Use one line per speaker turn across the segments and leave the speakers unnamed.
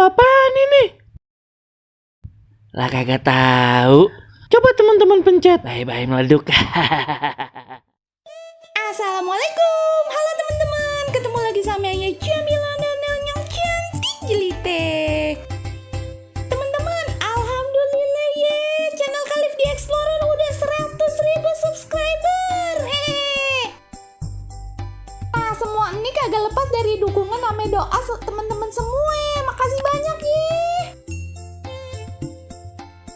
apaan ini? Lah kagak tahu. Coba teman-teman pencet. Bye-bye meleduk.
Assalamualaikum, halo teman-teman. Ketemu lagi sama Ayah Jamila dan yang cantik jelitek. Teman-teman, alhamdulillah ye, channel Khalif the Explorer udah 100.000 subscriber. Nah, semua ini kagak lepas dari dukungan sama doa teman-teman semua. Makasih banyak ye.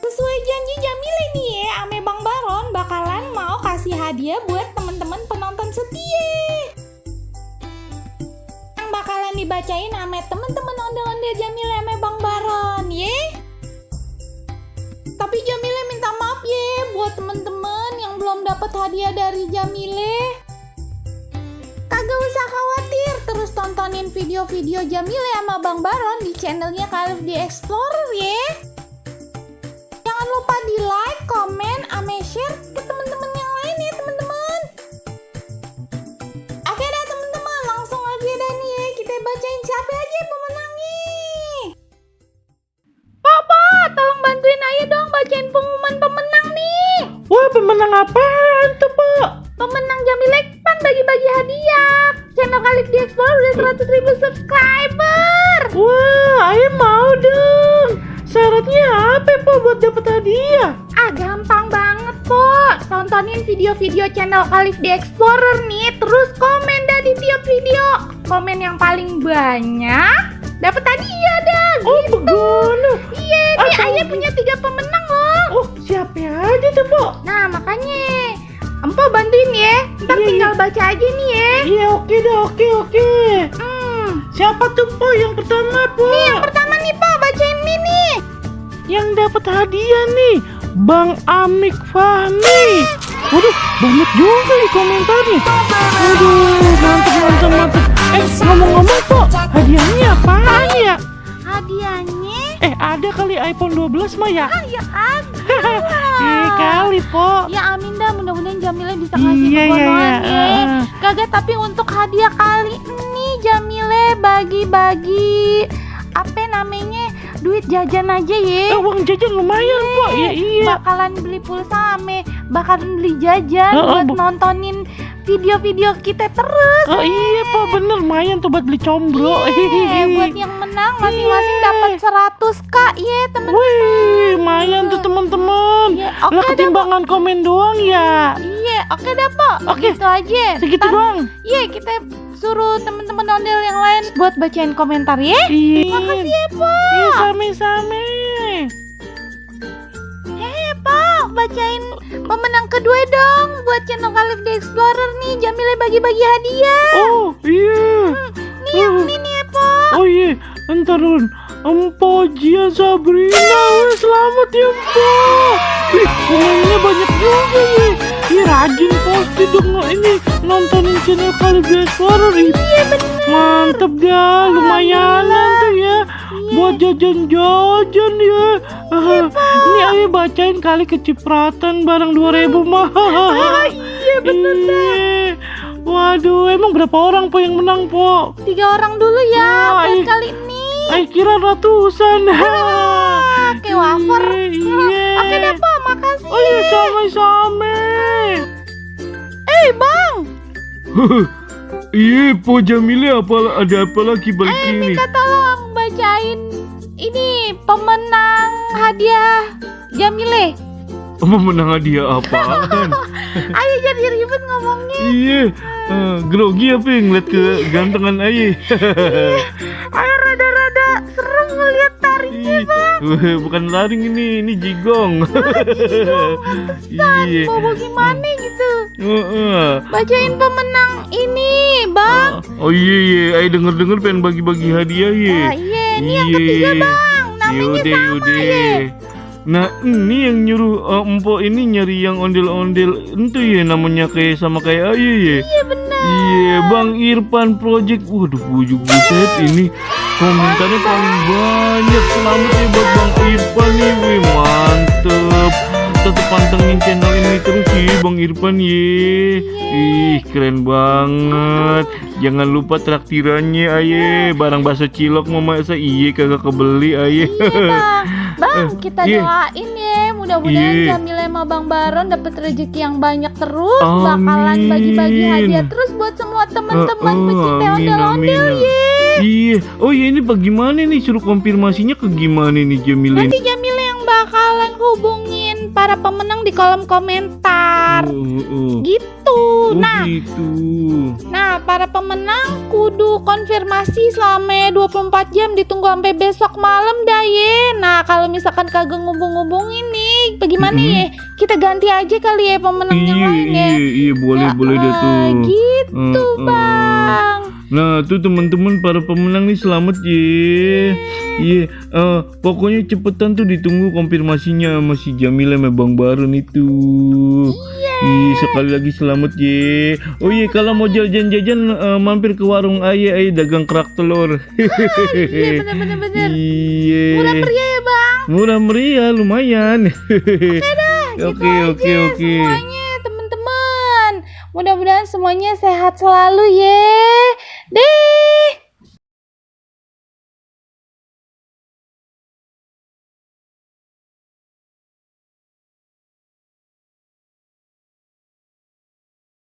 Sesuai janji Jamila nih ya, ame Bang Baron bakalan mau kasih hadiah buat teman-teman penonton setia. Yang bakalan dibacain ame teman-teman ondel-ondel Jamila ame Bang Baron ye. Tapi Jamila minta maaf ye buat teman-teman yang belum dapat hadiah dari Jamila. Kagak usah khawatir, terus tontonin video-video Jamila sama Bang Baron di channelnya Khalif the Explorer ya. Jangan lupa di like, komen, ame share ke teman-teman yang lain ya teman-teman. Oke dah teman-teman, langsung aja dah nih ya, kita bacain siapa aja pemenangnya. Papa, tolong bantuin Ayah dong bacain pengumuman pemenang nih.
Wah, pemenang apaan tuh, Pak?
Pemenang Jamila Pan bagi-bagi hadiah. Channel Khalif the Explorer udah 100.000 subscriber.
Wah, Ayah mau dong. Syaratnya apa, Po, buat dapat hadiah?
Gampang banget, Po. Tontonin video-video channel Khalif the Explorer nih, terus komen dah di tiap video. Komen yang paling banyak dapat hadiah dah.
Oh, begono.
Iya, nih Ayah punya 3 pemenang loh.
Oh, siapa aja tuh, Po?
Nah, makanya Empo bantuin ya. Ntar
Iya,
tinggal baca aja nih ya.
Iya, oke dah, oke. Siapa tuh, Po, yang pertama, Po?
Nih yang pertama nih, Po, bacain ini nih.
Yang dapat hadiah nih, Bang Amik Fahmi. Waduh, banyak juga di komentarnya. Waduh, mantep. Ngomong-ngomong, Po, hadiahnya apaan ya?
Hadiahnya
Ada kali iPhone 12 mah ya?
ya ada.
Kali, Po.
Ya amin dah, mudah-mudahan Jamila bisa ngasih
Iya.
keponakan ya. Kagak, tapi untuk hadiah kali ini Jamila bagi-bagi apa namanya, duit jajan aja ya.
Uang jajan lumayan, Po. Iya.
Bakalan beli pulsa ame, bakalan beli jajan buat nontonin video-video kita terus.
Oh iya, Po, bener, lumayan tuh buat beli combro.
Buat yang menang masing-masing dapat 100k ya temen-temen.
Wih, lumayan tuh teman-teman.
Iya,
Lah ketimbangan komen doang ya.
Iya, oke dah, Po.
Oke.
Gitu aja.
Segitu
Ntar,
doang.
Iya, kita suruh temen-temen ondel yang lain buat bacain komentar ya.
Iya.
Makasih ya, Po.
Iya, same-same.
Po, bacain pemenang kedua dong buat channel Khalif the Explorer nih. Jamila bagi-bagi hadiah.
Oh, iya.
Nih yang ini nih ya, Po.
Oh iya, ntar dulu. Empo Jia Sabrina, weh, selamat ya, Empo. Ih, komennya banyak juga ya. Ih, rajin pasti dong ini nontonin channel Khalif the Explorer.
Iya bener.
Mantep dah, lumayanan tuh ya. Buat jajan-jajan ya. Ini Ayah bacain kali kecipratan barang 2.000 mah.
Iya bener dah.
Waduh, emang berapa orang, Po, yang menang, Po?
3 orang dulu ya buat
Iya.
kali ini.
Ayah kira ratusan.
Kayak wafer.
Iya.
Oke deh, Po, makasih.
Oh iya, sama-sama.
Bang,
Iya, Po Jamila, ada apa lagi balik ini?
minta tolong bacain ini pemenang hadiah Jamile.
Menang hadiah apaan?
Ayo jadi ribet ngomongnya.
Iya, grogi apa yang ngeliat ke gantengan ayah?
Ayo rada-rada serem ngeliat tariknya, Bang.
Bukan laring ini jigong. Iya.
Bobo gimana gitu.
Heeh.
Bacain pemenang ini, Bang.
Oh iya, ayah denger pengen bagi-bagi hadiah ya.
Iya, ini yang ketiga, Bang. Namanya sama ya.
Nah, ini yang nyuruh Empo ini nyari yang ondel-ondel itu ya, namanya kayak sama kayak ayah ya.
Iya benar.
Iya, Bang Irfan Project. Waduh, buset ini komentarnya paling banyak. Selamat ya buat Bang Irfan nih, wih, mantep. tetap pantengin channel ini terus ya Bang Irfan ya. Ih keren banget. Jangan lupa traktirannya aye. Barang bakso cilok mau masa iye kagak kebeli aye.
Bang, kita
Iya.
doain ya, mudah-mudahan
Iya.
Jamila sama Bang Baron dapat rezeki yang banyak terus,
Amin.
bakalan bagi-bagi hadiah terus buat semua teman-teman pecinta
amin,
ondel-ondel
amin.
ya.
Iya. Oh iya ini bagaimana nih, suruh konfirmasinya ke gimana nih Jamila?
Nanti Jamila yang bakalan hubungin para pemenang di kolom komentar. Gitu.
Oh
Nah,
gitu.
Nah, para pemenang kudu konfirmasi selama 24 jam, ditunggu sampai besok malam dah ye. Nah, kalau misalkan kagak ngubung-ngubungin nih, bagaimana ya? Kita ganti aja kali ya pemenang yang
Iya
lain ya.
iya boleh boleh deh tuh.
Gitu, Bang.
Nah tuh teman-teman para pemenang nih selamat ya. Iya, pokoknya cepetan tuh ditunggu konfirmasinya sama si Jamila sama Bang Baron itu. Iya, sekali lagi selamat ya. Oh iya, kalau mau jajan-jajan mampir ke warung Aye dagang kerak telur.
Iya, bener-bener.
Iya.
Murah meriah ya, Bang.
Murah meriah lumayan. Oke oke oke.
Semuanya, teman-teman. Mudah-mudahan semuanya sehat selalu ya. Deh.